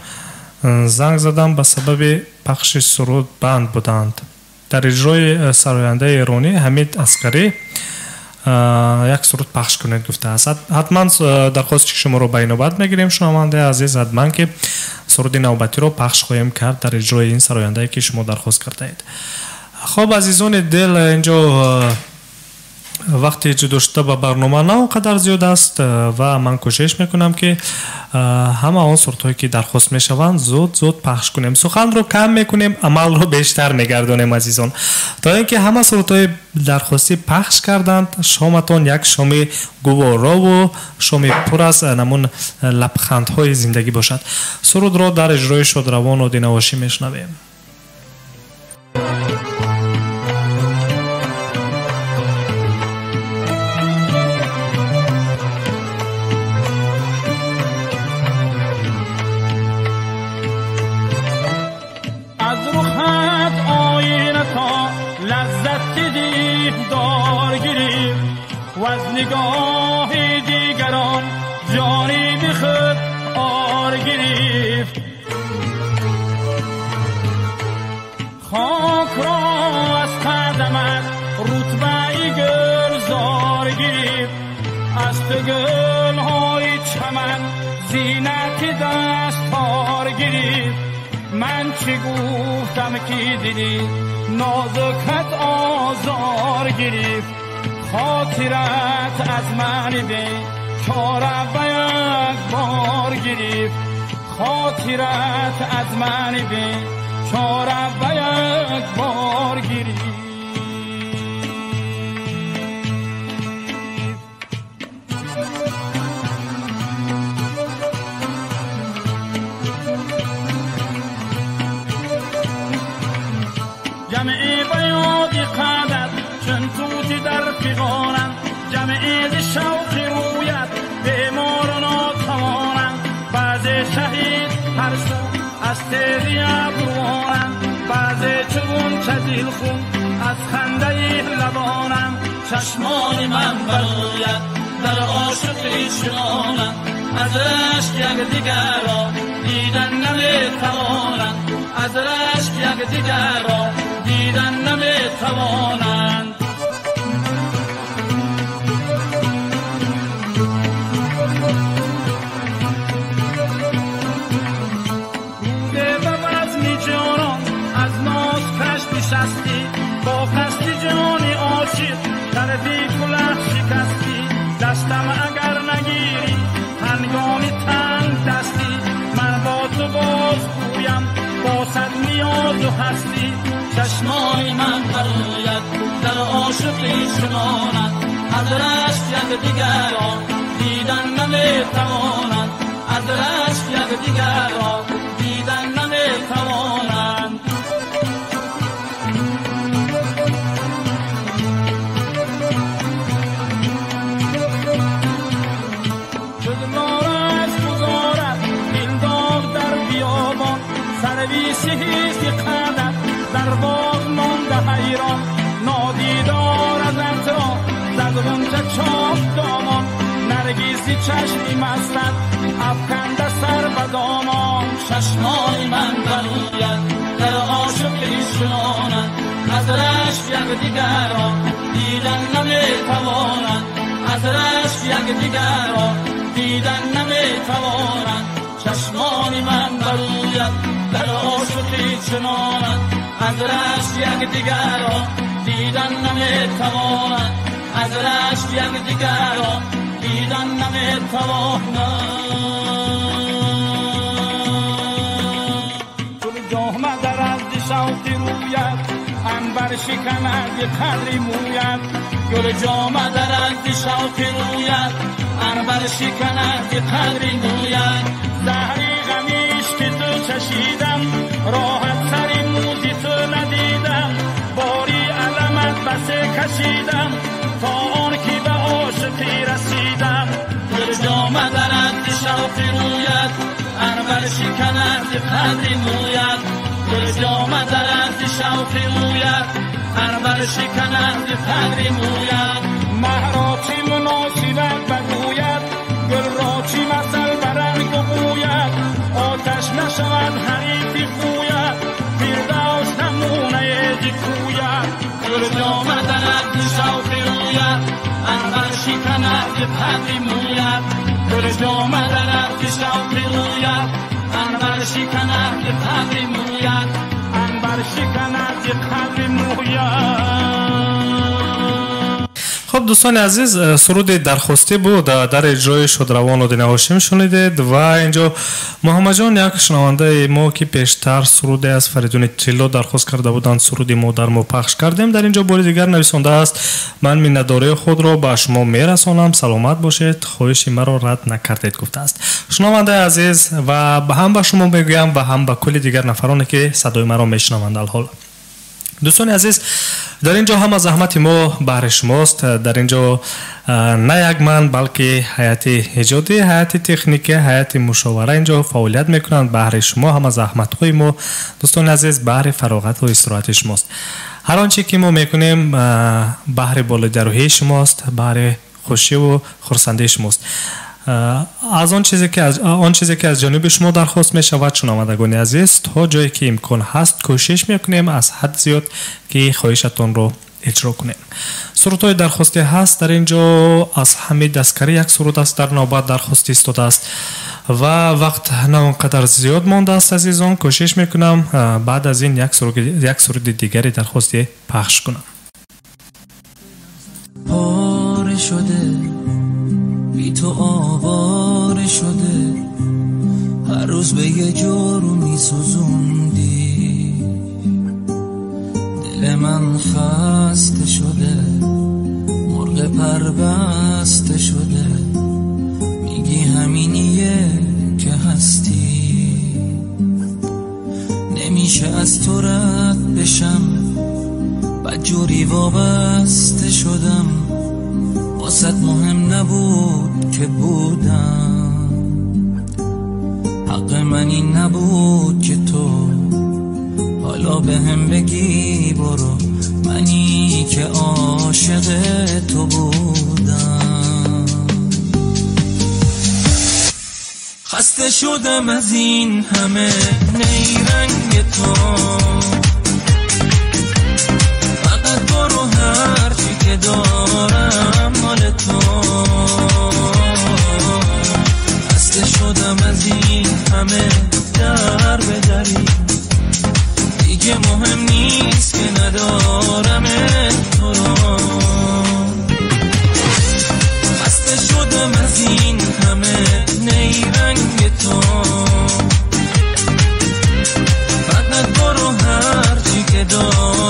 занг задам ба сабаби пахши суруд банд буданд. Дар иҷрои сарояндаи эронӣ Ҳамид Асқарӣ як суруд пахш кунед гуфтааст. Ҳатман дархости шуморо ба инобат мегирем, шунавандаи азиз, ҳатман ки суруди навбатиро пахш хоҳем кард дар иҷрои ин сарояндае ки шумо дархост кардаед. Хоб, азизони дил, инҷо вақти ҷудошуда ба барнома на он қадар зиёд аст ва ман кӯшиш мекунам ки ҳама он сурудҳое ки дархост мешаванд зуд зуд пахш кунем. Суханро кам мекунем, амалро бештар мегардонем, азизон, то ин ки ҳама сурудҳои дархостӣ пахш карданд, шоматон як шоми гуворову шоми пур аз намун лабхандҳои зиндагӣ бошад. Сурудро дар иҷрои шодравон Одина Ҳошим мешунавем. نگاه دیگران جانی به خود آر گرفت. خاک را از قدمت رتبه گلزار گرفت. از تو گلهای چمن زینت دستار گرفت. من چی گفتم که دیدی نازکت آزار گرفت. خاطرت از من به چاره به یک بار گرفت. خاطرت از من به چاره به یک بار گرفت. جمعی به یاد قدر چون توتی در فغانم، جمعی ز شوق رویت بیمار و ناتوانم. بعض شهید هر سو از تیغ ابروانم، بعض چو غنچه دلخون از خنده لبانم. چشمان من بر رویت در عاشقی چنانم، از رشک یکدیگر را دیدن نمیتوانم. از رشک یکدیگر را دیدن نمیتوانند. روده به بزم جانان از ناز کش نشستی، با قصد جان عاشق طرفی کله شکستی. دستم اگر نگیری هنگام تنگ دستی، چشمای من بروید در عاشقی چنانند از رشک یک دیگر را دیدن نمیتوانند از رشک یک دیگر را دیدن نمیتوانند. سروی سهیستی قدر در باغ مانده حیران نادیدار از را زد غنچه چاک دامان نرگیسی چشمی مستد افکنده سر به دامان. چشمای من بروید در عاشقی چنانند از رشک یک دیگر را دیدن نمیتوانند از رشک یک دیگر را دیدن نمیتوانند. چشمان من بروید در عاشقی چنانند از رشک یک دیگر را دیدن نمیتوانند از رشک یک دیگر را دیدن نمیتوانند. چون جامه در از شوق روید عنبر شکند قدری موید گل جامه در از شوق روید عنبر شکند قدری موید. زهری غمیش که تو چشیدم راحت سری موزی تو ندیدم باری علمت بسه کشیدم تا آن که به عاشقی رسیدم. گل جامه در از شوق روید عنبر شکند قدری موید گل جامه در از شوق روید عنبر شکند قدری موید. مه را چی مناسبت بگوید گل را چی مثل برنگ گوید آتش نشود حریفی خوید فردوس نمونه دکوید. گل جامه در از شوق روید عنبر شکند قدری موید گل جامه در از شوق روید عنبر شکند قدری موید عنبر شکند قدری موید. خب دوستان عزیز، سرود درخواستی بود در اجرای شادروان одина ҳошим шунидед ва инҷо муҳаммадҷон як шунавандаи мо ки пештар суруде аз Фаридуни Тилло дархост карда буданд, суруди модар мо пахш кардем. Дар инҷо бори дигар нависондааст: ман миннатдории худро ба шумо мерасонам, саломат бошед, хоҳиши маро рад накардед, гуфтааст. Шунавандаи азиз, ва ҳам ба шумо мегӯям ва ҳам ба кулли дигар нафароне ки садои маро мешунаванд. Алҳол дӯстони азиз, дар ин ҷо ҳама заҳмати мо баҳри шумост. Дар ин ҷо на як ман, балки ҳайати эҷодӣ, ҳайати техникӣ, ҳайати мушовара ин ҷо фаъолият мекунанд баҳри шумо. Ҳама заҳматҳои мо, дӯстони азиз, баҳри фароғату истироҳати шумост. Ҳар он чӣ ки мо мекунем баҳри болидарӯҳии шумост, баҳри хушиву хурсандии шумост. Аз он чизе ки аз ҷониби шумо дархост мешавад, шунавандагони азиз, то ҷое ки имкон ҳаст кӯшиш мекунем аз ҳад зиёд ки хоҳишатонро иҷро кунем. Сурудҳои дархостӣ ҳаст дар ин ҷо. Аз Ҳамид Аскарӣ як суруд аст дар навбат дархостӣ истодааст ва вақт на он қадар зиёд мондааст. Азизон, кӯшиш мекунам баъд аз ин як суруди дигари дархостӣ пахш кунам. پاره شده بی تو آواره شده هر روز به یه جارو میسوزوندی دل من خسته شده مرغ پربسته شده میگی همینیه که هستی نمیشه از تو رد بشم بدجوری وابسته شدم واسط مهم نبود که بودم حق من این نبود که تو حالا به هم بگی برو منی که عاشق تو بودم خسته شدم از این همه نیرنگ تو فقط برو هرچی که دارم مال تو خسته شدم از این همه در به دری دیگه مهم نیست که ندارم تو رو خسته شدم از این همه نیرنگ تو فقط برو هرچی که دارم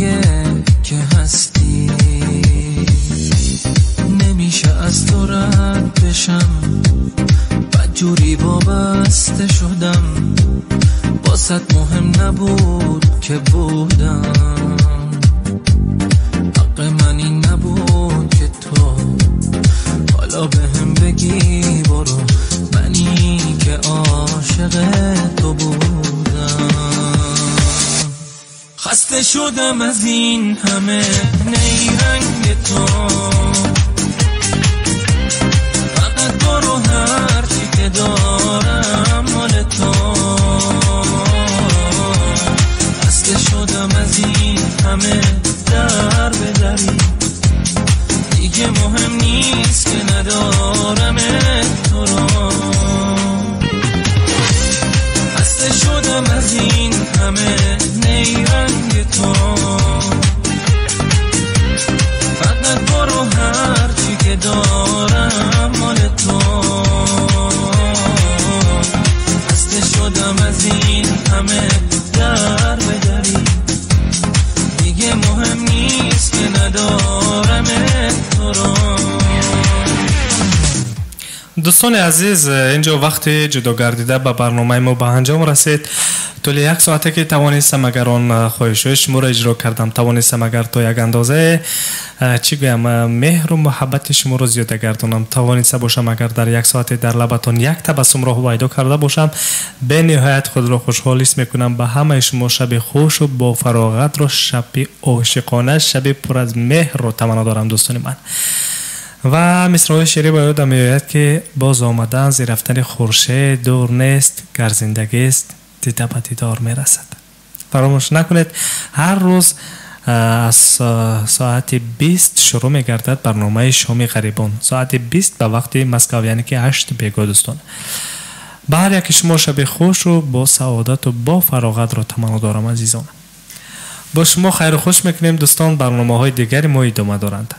دیگه که هستی، نمیشه از تو رد بشم، بدجوری وابسته شدم، باست مهم نبود که بودم، حق من این نبود که تو حالا به هم بگی برو، منی که عاشق تو بودم. خسته شدم از این همه نیرنگ تو، فقط برو هرچی که دارم مال تو. خسته شدم از این همه در به دری، دیگه مهم نیست که ندارم تو رو. خسته شدم از این همه نیرنگ تو، فقط برو هرچی که دارم مال تو. خسته شدم از این همه در به دری، دیگه مهم نیست که ندارم تو رو. دوستان عزیز، اینجا وقت جدا گردیده به برنامه ما به انجام رسید. طول یک ساعته که توانستم اگر آن خواهش‌های شما را اجرا کردم، توانستم اگر تا یک اندازه چی گویم مهر و محبت شما را زیاده گردانم، توانسته باشم اگر در یک ساعت در لبتان یک تبسم را پیدا کرده باشم، به نهایت خود را خوشحال حس میکنم. به همه شما شب خوش و با فراغت را، شب عاشقانه، شب پر از مهر را تمنا دارم دوستان من. و مصرع‌های شعری به یادم میآید که باز آمدن زیر رفتن خورشید دور نیست، گر زندگی است دیده به دیدار میرسد. فراموش نکنید هر روز از ساعت 20 شروع میگردد برنامه شام غریبان، ساعت 20 به وقت مسکو، یعنی که 8 بیگاه. دوستان به هر یک شما شب خوش و با سعادت و با فراغت را تمنا دارم عزیزان. با شما خیر خوش میکنیم دوستان. برنامه های دیگری ما ادامه دارند.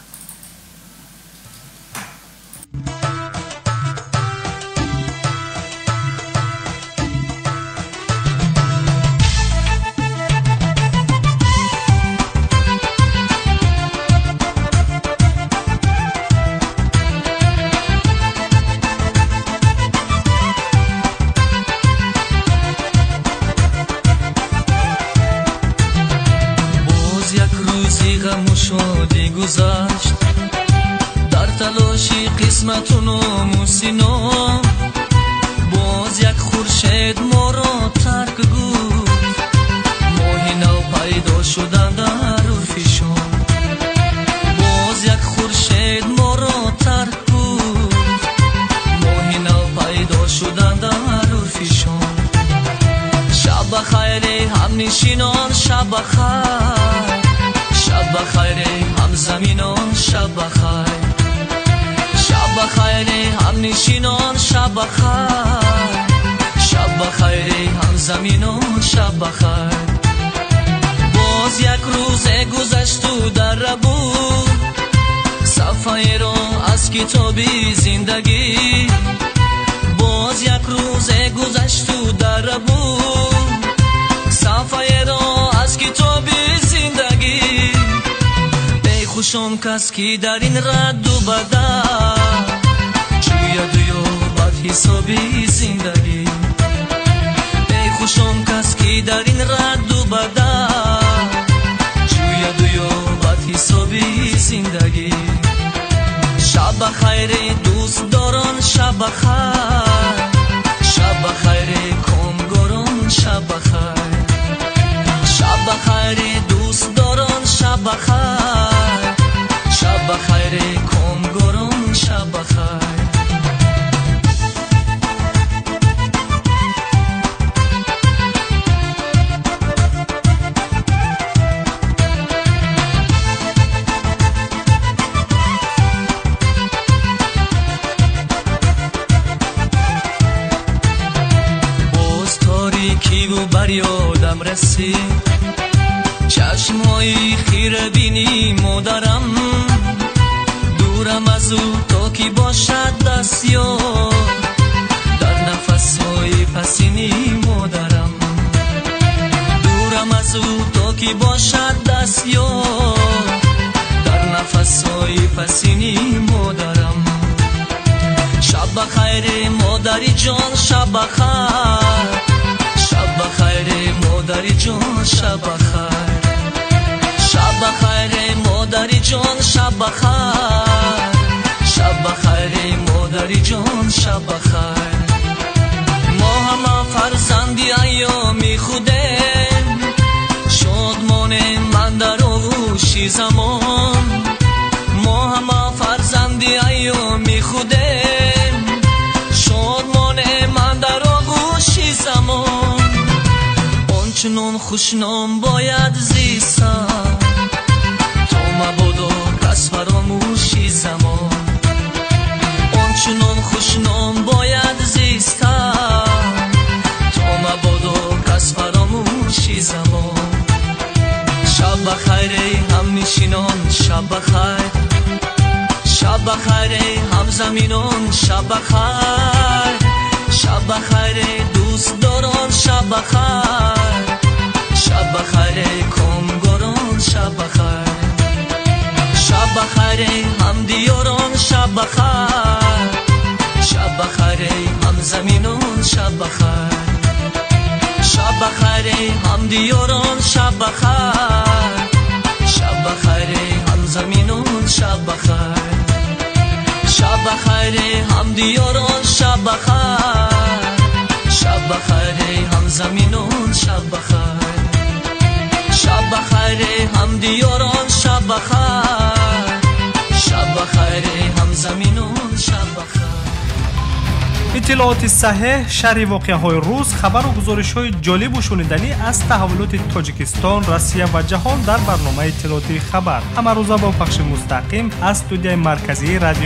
کس کی در این رد و بدل جوید و یابد حسابی زندگی، ای خوشم کس کی در این رد و بدل جوید و یابد حسابی زندگی. شب بخیر دوست داران، شب بخیر، شب بخیر کامگاران، شب بخیر، شب بخیر دوست داران، شب بخیر، شب بخیر کامگاران، شب بخیر. باز تاریکی و بر یادم رسید چشمهای خیره بینی مادرم، دورم از او تا که باشد دستیار در نفسهای پسینی مادرم، دورم از او تا که باشد دستیار аст ёр дар нафасҳои пасини модарам. Шаб бахайр модари ҷон, шаб бахайр, шаб бахайр модари ҷон, шаб бахайр, шаб бахайр модари ҷон, шаб бахайр, шаб бахайр модари ҷон, шаб бахайр. Мо ҳама фарзанди айёми худем, шодмонем ман дар оғӯши замон. Мо ҳама фарзанди айёми худем, шодмонем ман дар оғӯши замон. Ончунон хушном бояд зистам, то мабодо кас фаромӯши замон. Ончунон хушном бояд зистам, то мабодо кас фаромӯши замон. Шаб бахайр эй ҳамнишинон, шаб бахайр, шаб бахайр эй ҳамзаминон, шаб бахайр, шаб бахайр эй дӯстдорон, шаб бахайр, шаб бахайр эй комгорон, шаб бахайр, шаб бахайр эй ҳамдиёрон, шаб бахайр, шаб бахайр эй ҳамзаминон, шаб бахайр, шаб бахайр эй ҳамдиёрон, шаб бахайр, шаб бахайр эй ҳамзаминон, шаб бахайр, шаб бахайр эй ҳамдиёрон, шаб бахайр, шаб бахайр эй ҳамзаминон, шаб бахайр, шаб бахайр эй ҳамдиёрон, шаб бахайр, шаб бахайр эй ҳамзаминон, шаб бахайр. Иттилооти саҳеҳ, шарҳи воқеаҳои рӯз, хабару гузоришҳои ҷолибу шуниданӣ аз таҳаввулоти Тоҷикистон, Россия ва ҷаҳон дар барномаи иттилоотии хабар. Ҳамарӯза бо пахши мустақим аз студияи марказии радио.